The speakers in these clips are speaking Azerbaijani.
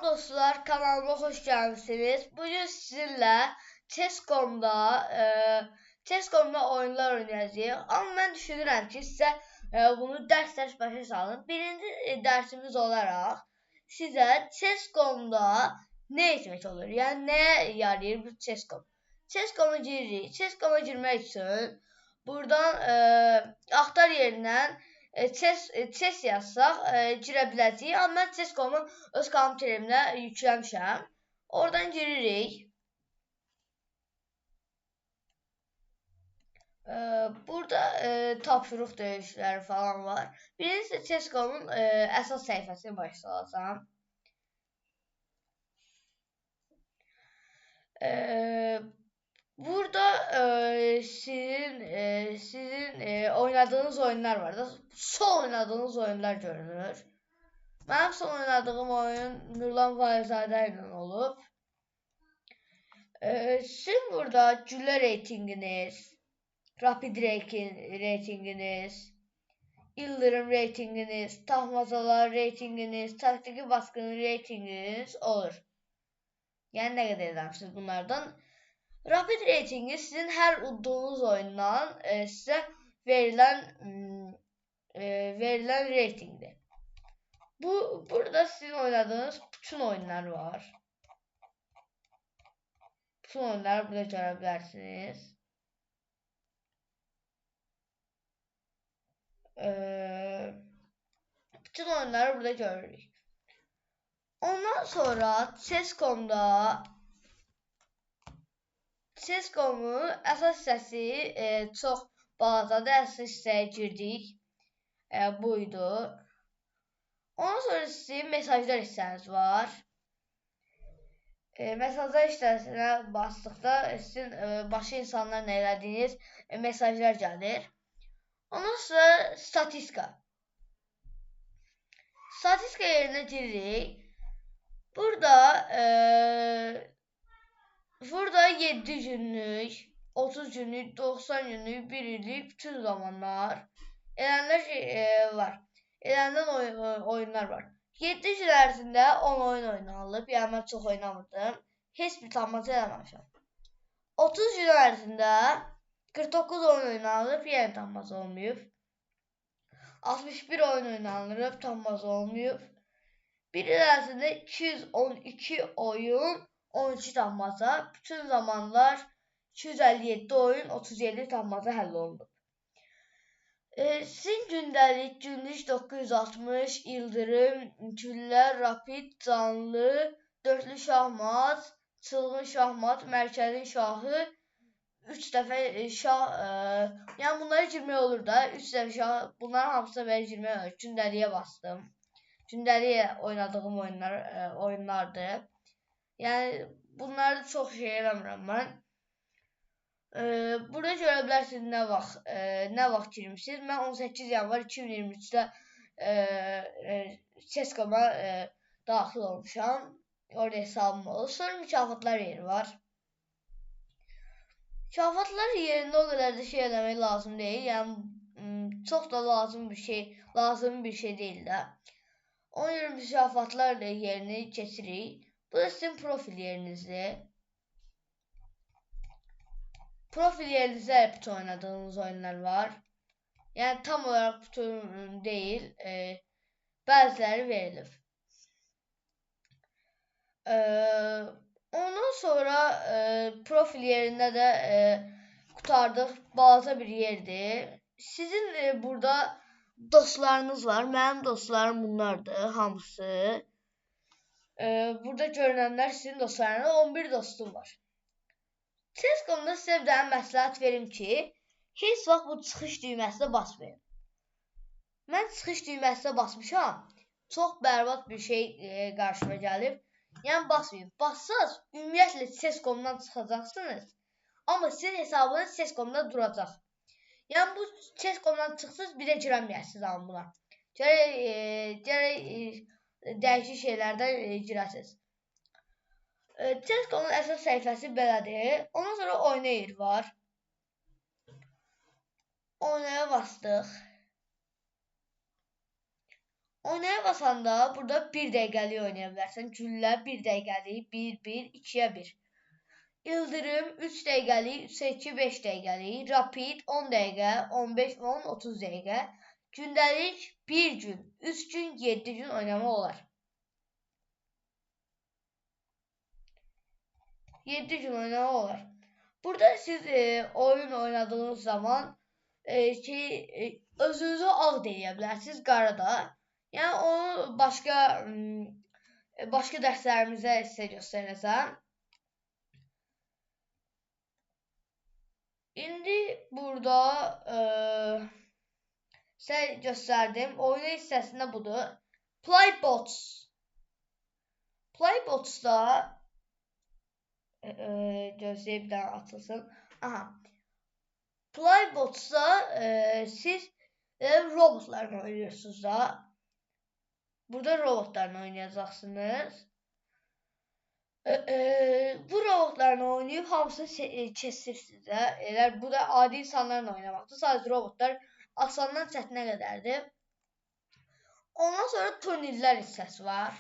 Dostlar, kanalıma hoş gəlmisiniz. Bugün sizinlə Chess.com'da oyunlar oynayacağıq. Amma mən düşünürəm ki, sizə bunu dərs-dərs başa salın. Birinci dərsimiz olaraq sizə Chess.com'da nə etmək olur? Yəni nəyə yarayır bu Chess.com? Chess.com'a giririk. Chess.com'a girmək üçün buradan axtar yerindən Chess yazsaq girə biləcəyik. Amma mən Chess.com'u öz kompüterimlə yükləmişəm. Oradan giririk. Burada tapşırıq döyüşləri falan var. Birincisi Chess.com'un əsas səhifəsini başa salacağam. Burada sizin oynadığınız oyunlar var da. Son oynadığınız oyunlar görünür. Mənim son oynadığım oyun Nurlan Valizadə ilə olub. Sizin burada güllə reytinginiz, rapid reytinginiz, ildırım reytinginiz, taxmacalar reytinginiz, taktiki baskının reytinginiz olur. Yəni nə qədər edərsiniz bunlardan. Rapid reytingi sizin hər udduğunuz oyundan sizə verilən reytingdir. Burada sizin oynadığınız bütün oyunlar var. Bütün oyunları burada görə bilərsiniz. Bütün oyunları burada görürük. Ondan sonra Chess.com'un əsas hissəsi çox balacadır. Əsas hissəyə girdik. Buydu. Ondan sonra sizin mesajlar hissəniz var. Mesajlar hissəsinə basdıqda sizin başqa insanlarla elədiyiniz mesajlar gəlir. Ondan sonra statistika. Statistika yerinə giririk. Burada 7 günlük, 30 günlük, 90 günlük, 1 illik bütün zamanlar elənlər var. Elənən oyunlar var. 7 gün ərzində 10 oyun oynanılıb. Yəni mən çox oynamırdım. Heç bir tapmaca eləməmişəm. 30 gün ərzində 49 oyun oynanılıb, yəni tapmaca olmayıb. 61 oyun oynanılıb, tapmaca olmayıb. 1 il ərzində 212 oyun, 12 tapmaca, bütün zamanlar 257 oyun, 37 tapmaca həll olunub. Sizin gündəlik, günlük 960, ildırım, güllə, rapid, canlı, dörtlü şahmat, çılğın şahmat, mərkəzin şahı, 3 dəfə şah, yəni bunları girmək olur da, 3 dəfə şah, bunların hamısına belə girmək olur. Gündəliyə bastım. Gündəliyə oynadığım oyunlardır. Yəni bunları çox şey eləmirəm mən. Burada görə bilərsiniz nə vaxt girmişsiniz. Mən 18 yanvar 2023-də Chess.com'a daxil olmuşam. Orada hesabım olur. Sonra mükafatlar yeri var. Mükafatlar yerində o qədər də şey eləmək lazım deyil. Yəni çox da lazım bir şey deyil də. Ona görə mükafatlar yerini keçirik. Bu da sizin profil yerinizdir. Profil yerinizdə bütün oynadığınız oyunlar var. Yəni tam olaraq bütün deyil, bəziləri verilir. Ondan sonra profil yerində də qurtardıq. Balaca bir yerdir. Sizin burada dostlarınız var. Mənim dostlarım bunlardır hamısı. Burada görünənlər sizin dostlarınız. 11 dostum var. Chess.com'da sizə bir dənə məsləhət verim ki, heç vaxt bu çıxış düyməsinə basmayın. Mən çıxış düyməsinə basmışam. Çox bərbad bir şey qarşıma gəlib. Yəni basmayın. Bassanız ümumiyyətlə Chess.com'dan çıxacaqsınız. Amma sizin hesabınız Chess.com'da duracaq. Yəni bu Chess.com'dan çıxsınız, bir də girəməyəsiniz amma buna. Gərək dəyişik şeylərdən girəsiniz. Chess.com'un əsas səhifəsi belədir. Ondan sonra oyna yeri var. Oynaya bastıq. Oynaya basanda burada 1 dəqiqəlik oynaya bilərsən. Güllə 1 dəqiqəlik, 1, 1, 2-yə 1. İldırım 3 dəqiqəlik, 3-ə 2, 5 dəqiqəlik. Rapid 10 dəqiqə, 15, 10, 30 dəqiqə. Gündəlik 1 gün, 3 gün, 7 gün oynamaq olar. 7 gün oynamaq olar. Burada siz oyun oynadığınız zaman özünüzü ağ deyə bilərsiniz, qara da. Yəni onu başqa dərslərimizə sizə göstərəcəm. İndi burada sizə göstərdim. Oyunun hissəsində budur. Playbots. Playbots'da gözləyib bir dənə açılsın. Aha. Playbots'da siz robotlarla oynayırsınız da. Burada robotlarla oynayacaqsınız. Bu robotlarla oynayıb hamısını kesirsiniz də. Elə bu da adi insanlarla oynamaqdır. Sadəcə robotlar asandan çətinə qədərdir. Ondan sonra turnirlər hissəsi var.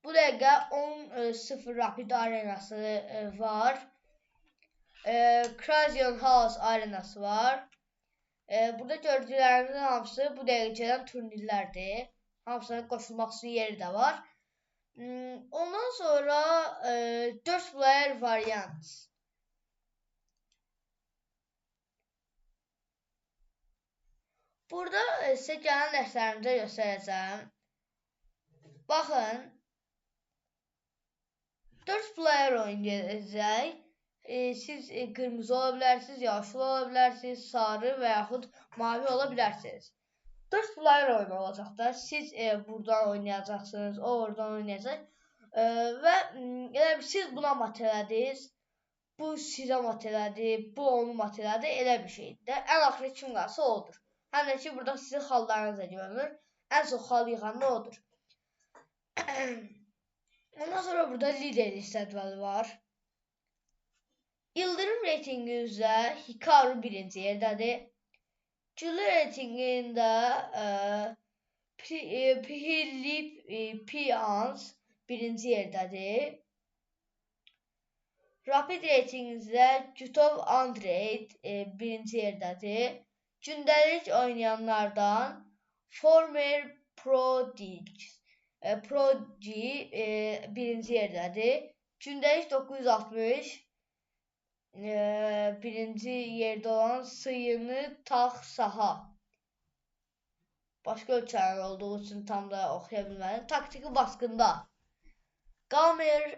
Bu dəqiqə 10-0 Rapid arenası var. Crazy House arenası var. Burada gördüklərimizin hamısı bu dəqiqə gələn turnirlərdir. Hamısına qoşulmaq üçün yeri də var. Ondan sonra 4 player variant. Burada sizə gələn dərslərimizə göstərəcəm. Baxın, 4 player oyun gedəcək. Siz qırmızı ola bilərsiniz, yaşıl ola bilərsiniz, sarı və yaxud mavi ola bilərsiniz. 4 player oyunu olacaq da. Siz buradan oynayacaqsınız, o oradan oynayacaq. Və elə siz buna mat elədiniz, bu sizə mat elədi, bu onu mat elədi, elə bir şeydir də. Ən axırı kim qalsa odur. Həm də ki, burada sizin xallarınız da görünür. Ən çox xal yığan da odur. Ondan sonra burada lider cədvəli var. İldırım reytingi üzrə Hikaru birinci yerdədir. Güllü reytingində Philip Pians birinci yerdədir. Rapid reytingində Gutov Andrey birinci yerdədir. Gündəlik oynayanlardan Former Prodigy birinci yerdədir. Gündəlik 960 birinci yerdə olan Sıyını Tax Saha. Başqa ölkənin olduğu üçün tam da oxuya bilmədim. Taktiki basqında Gamer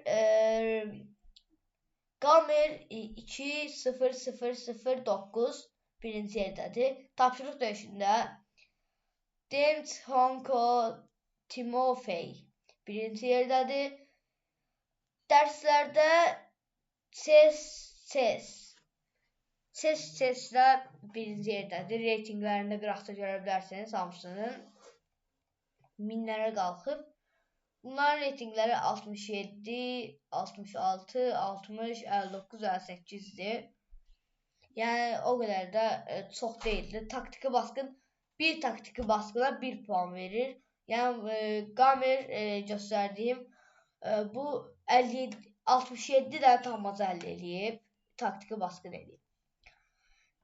2-0-0-0-9 birinci yerdədir. Tapşırıq döyüşündə Demchenko Timofey birinci yerdədir. Dərslərdə Chess-də birinci yerdədir. Reytinglərində qıraqda görə bilərsiniz hamısının. Minlərə qalxıb. Bunların reytingləri 67, 66, 60, 59, 58-dir. Yəni o qədər də çox deyildi. Taktiki basqın, bir taktiki basqına 1 puan verir. Yəni Gamer göstərdiyim bu 67 dənə tapmaca əldə eləyib, taktiki basqın eləyib.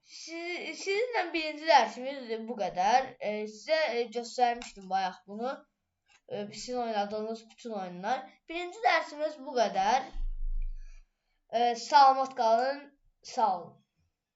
Sizinlə birinci dərsimiz bu qədər. Sizə göstərmişdim bayaq bunu. Sizin oynadığınız bütün oyunlar. Birinci dərsimiz bu qədər. Salamat qalın, sağ olun.